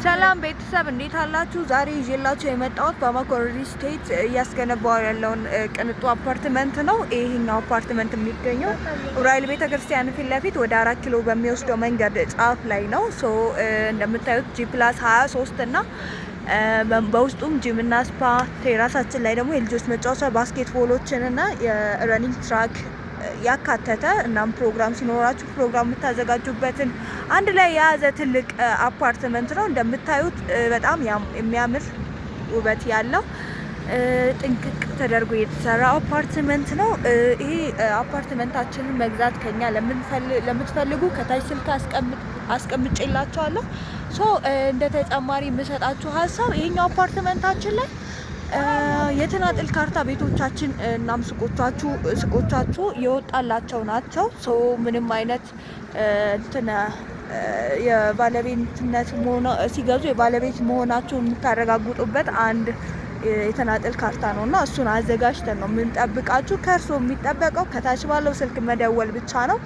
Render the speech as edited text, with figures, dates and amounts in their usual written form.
ሰላም ቤተሰብ፣ እንዴት አላችሁ? ዛሬ ይዤላችሁ የመጣሁት ባማኮ ሪል ስቴት እያስገነባው ያለውን ቅንጡ አፓርትመንት ነው። ይሄኛው አፓርትመንት የሚገኘው ዑራኤል ቤተክርስቲያን ፊት ለፊት ወደ 4 ኪሎ በሚወስደው መንገድ ጫፍ ላይ ነው። So እንደምታዩት G+23 እና በውስጡም ጂም እና spa፣ terrace ኣችን ላይ ደግሞ የልጆች መጫወቻ፣ basketball ኦችን እና የ running track ያካተተ፣ እናም ፕሮግራም ሲኖራችሁ ፕሮግራም የምታዘጋጁበትን አንድ ላይ የያዘ ትልቅ አፓርትመንት ነው። እንደምታዩት በጣም የሚያምር ውበት ያለው ጥንቅቅ ተደርጎ የተሰራ አፓርትመንት ነው። ይሄ አፓርትመንታችንን መግዛት ከኛ ለምትፈልጉ ከታች ስልክ አስቀምጬላችኋለሁ። So እንደ ተጨማሪ የምሰጣችሁ ሀሳብ ይሄኛው አፓርትመንታችን ላይ የተናጥል ካርታ ቤቶቻችን እናም ሱቆቻችሁ የወጣላቸው ናቸው። So ምንም አይነት እንትን የባለቤትነት ሲገዙ የባለቤት መሆናቸውን የምታረጋግጡበት አንድ የተናጥል ካርታ ነው እና እሱን አዘጋጅተን ነው የምንጠብቃችሁ። ከእርስዎ የሚጠበቀው ከታች ባለው ስልክ መደወል ብቻ ነው።